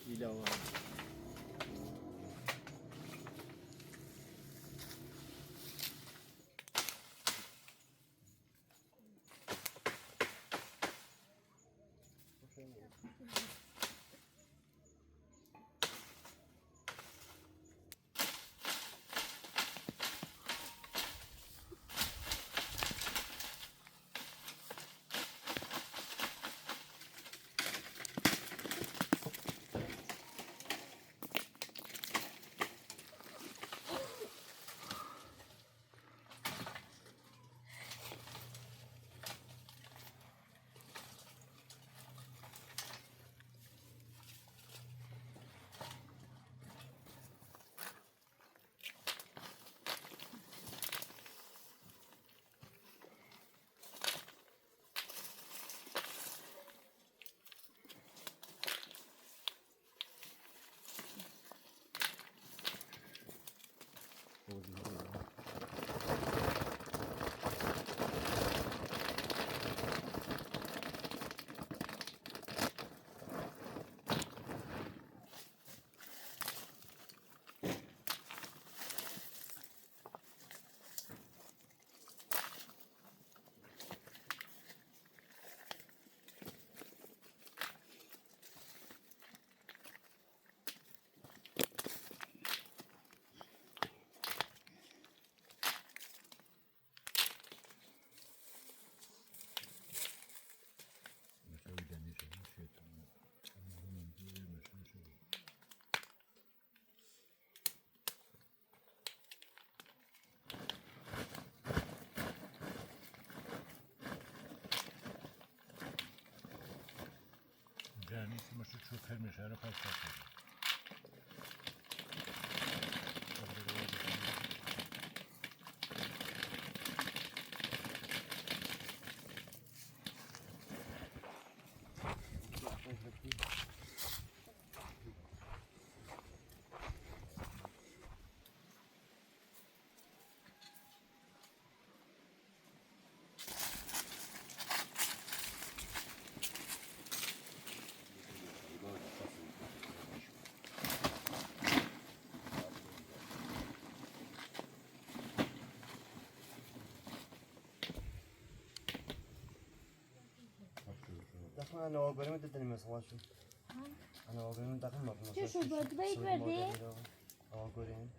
Ilaw. دخل انا واقریم دادیم مثلا شو. انا واقریم دخل ما. چه شو بود بیت بردی؟ واقریم.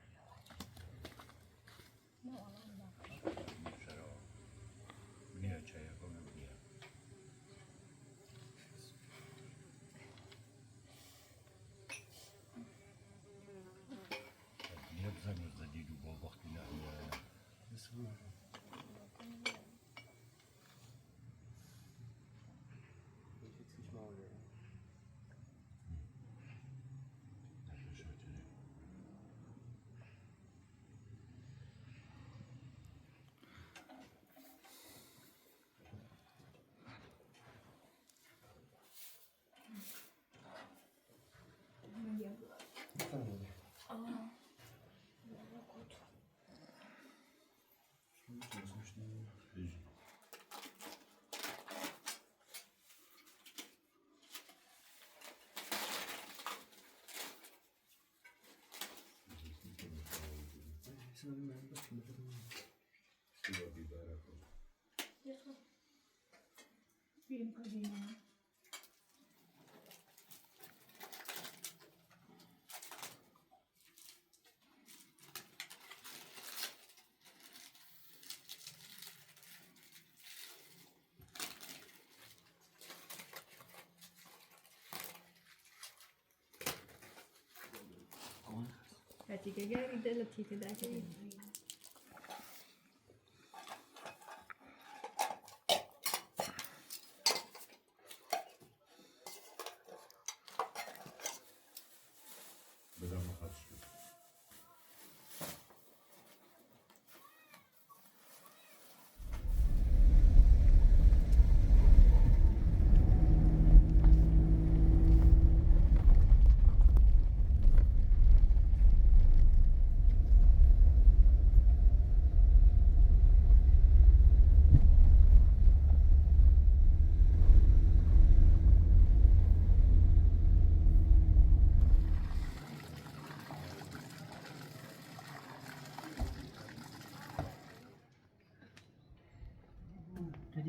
Latika gari da latika da ka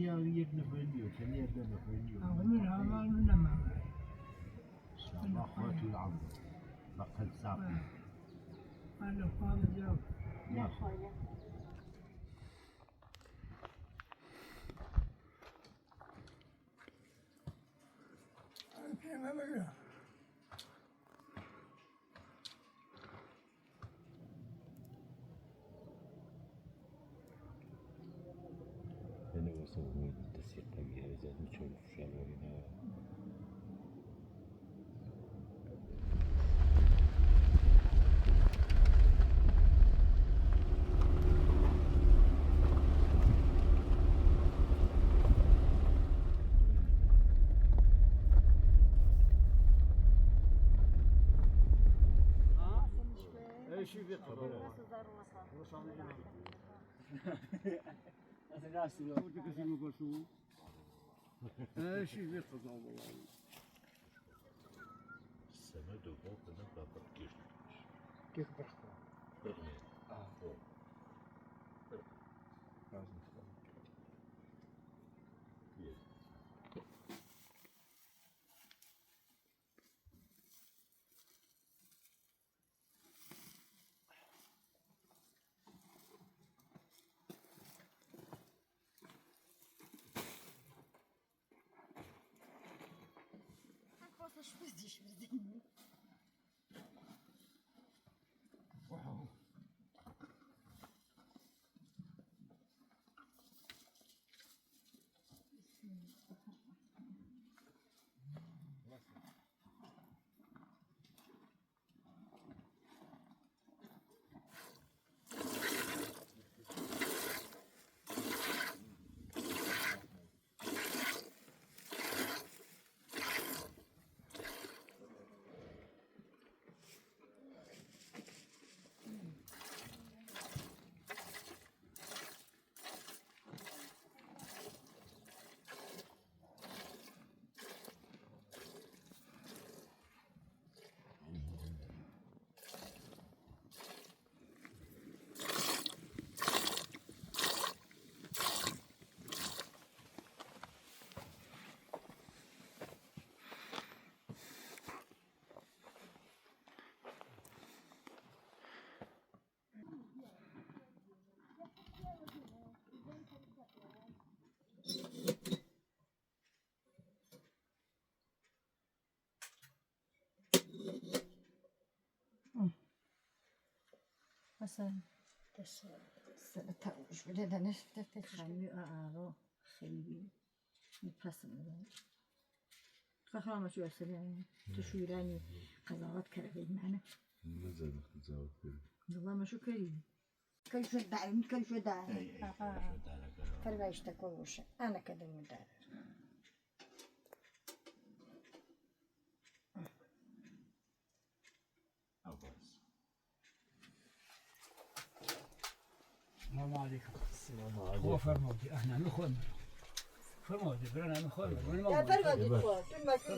تەنیا یەک نەفەر نییە، تەنیا دە نەفەر نییە. من هەمان من نەمام. الله خۆت العمر بەقەد ساقی. أنا قام جاوب. أنا وصل دەستی قەوی هەزار و چۆن فشارەوە. السند فوق نبقى كيش. كيف برخوا؟ مثلا خیلی میپسندم. خخرامە شو أرسل تشويراني قضاوات كربين معنا. مازال قضاوات. والله ما شو كريم. كل شو دار كل شو دار فرمايش تكوش أنا كذا مدار. السلام عليكم. هو فرمودي احنا نخوان فرمودي برنا نخوان. لا فرمودي طول ما في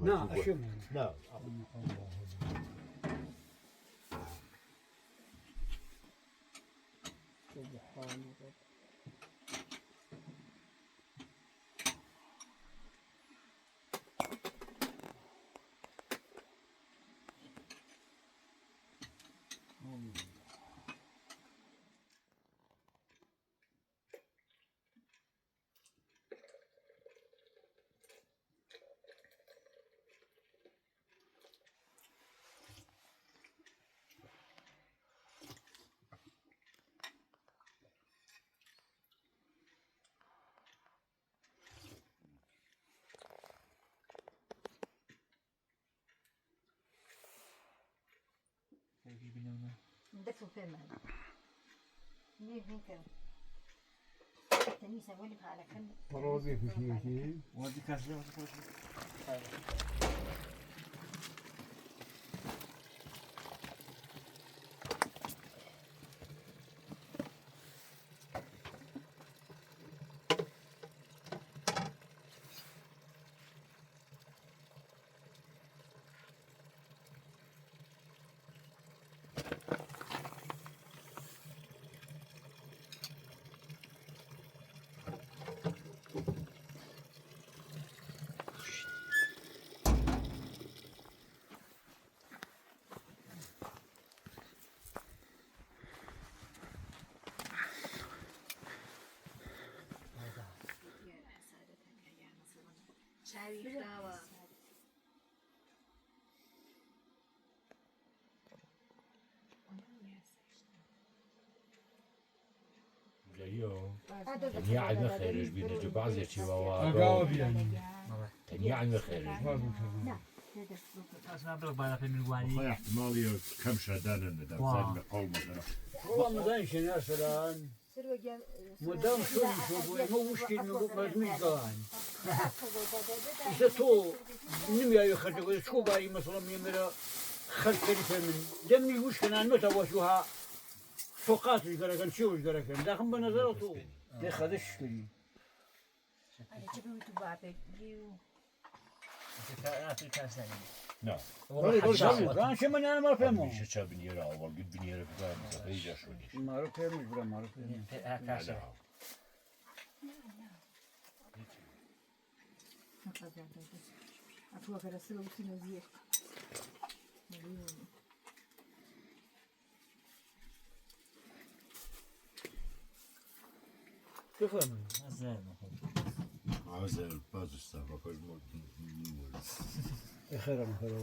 نعم أشوف. نعم. سبحان الله. دفو فين مين مين كان تنيسة ولي على كم فروزي في شيء ودي كاش. چاوی خراوە. تەنیا عەلمە خێرش بی نەجو بەعزێ چی واوا ئاگاوە بیان تەنیا عەلمە خێرش بی. خۆی احتمالی کەم شادانە نەدا زانی قەوڵ مەکەرە. والله مدان شناسران مدام شو شو بو مو مشكل مش قوان إذا تو نميا يخرج شو باي مثلا يمرا خرج كلمة من دمي وش كان متى وشوها فوقات وش شو وش داخل بنظرته دي خدش كري نا شو من انا ما فهمه میشه چه بنیره اول گود بنیره بگم زفیجا شونیش ما فهمش برا ما فهمش. شو فهمي؟ عازل باز استفا کاش خير خير.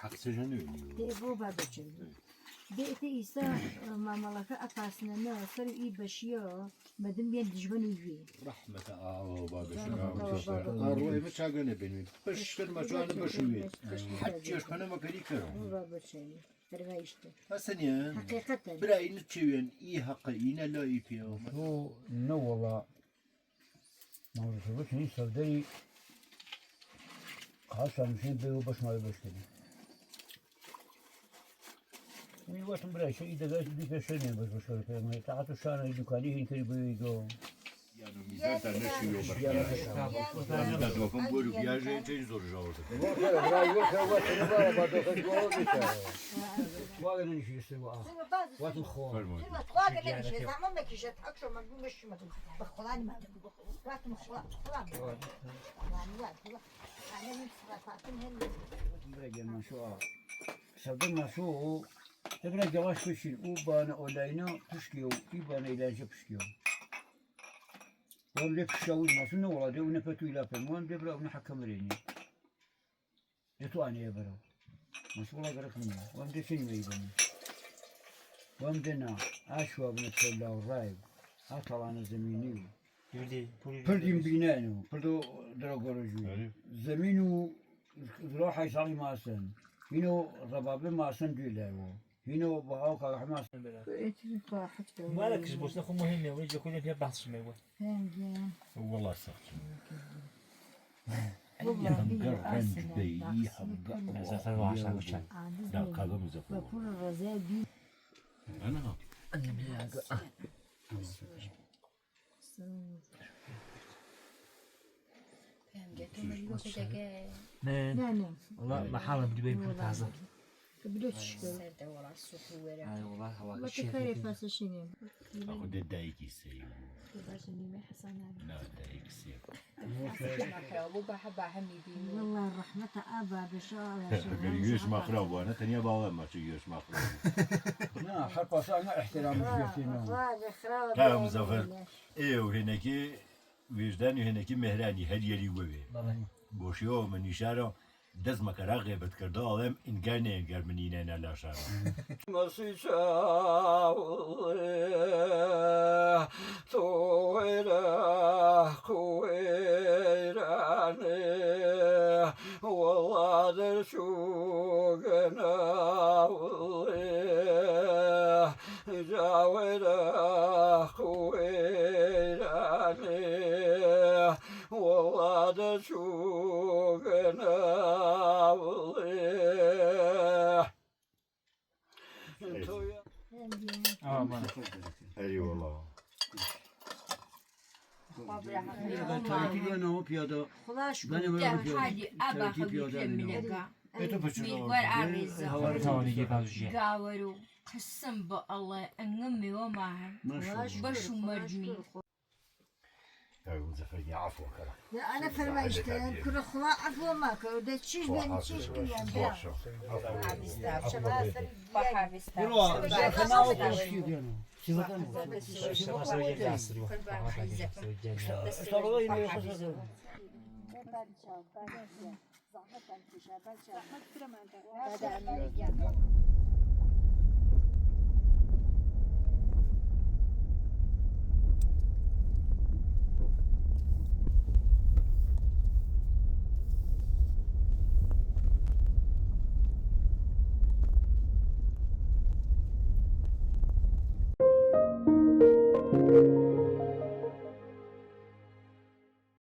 حق سجنونی دێتە ئیسا مامەڵەکە ئەپاسنەنە سەر ئی بەشیە مەدم بێن دژمن و گوێ. رحمة الله بابا ئاڕۆی بە چاگە نەبینی بەش مەجوانە بەشوێ حەجێش پەنەمە کەری کەرم. بابا بچێنی فەرمایشتە هەسەنیان حقیقەتەن برای نچوێن ئی حەقە ئینە لا ئی پێوە. هو نو والله ما وصلتني سودري خاصة مشين بيو باش ما يبش كده وي واتم بلا شيء إذا قالت بيك شنو بس بس ما تعطوا شان دكاني هين كري بيجو. یان و میزان تا نەشیوە بەرخیان دۆکم بۆر و بیاژێ چێ زۆر ژاوە. واتم خو بلا ما شو سودر ما شو تبنا جواش كشين وبانا أولاينا بشكيو إيبانا إلى بشكيو وهم لي فشاوي ما سنة ولا دي ونفتو إلى فم وهم دي برا ونحكم ريني يتو أنا يا برا ما شو الله قرك مني وهم دي سنة يبني وهم دينا أشوا بنتسلا والرايب أطلع زميني پردیم بینانو پردو دراگورجو زمینو راح يصلي ماسن هینو ربابه ماسن دوی هینو بهاو كاغ ماسن. مالك جبوش نخو مهمة ويجي كل فيها بحث شميوة. والله سخت رنج بی لا كذا مزفر أنا لا والله ما حاول بدي بين تازه. وتكاري فاسشيني. أخذ دايكي سي لا دايكي سي. والله الرحمة أبا بشارة. يوش ما خراب وانا تانية بالا ما شو يوش ما خراب. نا حرب انا احترام جفتينا. لا مزفر ايه وهناكي وجدان وهناكي مهراني هل يلي وبي بوشيو من إشارة دەست مەکەرا غێبەت کردە ئەڵێم ئینگار نێنگەر منینە لاشارە. ئەری وەڵا. تایتی ناو پیاده خلاش بني ولا پیاده حاجی ئابا تایتی پیاده خەویتە ئێ تۆ پچوو میوەر ئاڕێزە تاوانێکی پازژیە گاوەر و قسم بە ئەڵێ ئەنگە میوە ماهن بەش و مردمی. مزەفەر گیان عەفوە کەرە. انا فرمایشتن كل خلا عفوا ما كل ده تشيش بين تشيش كيان باشە. زحمت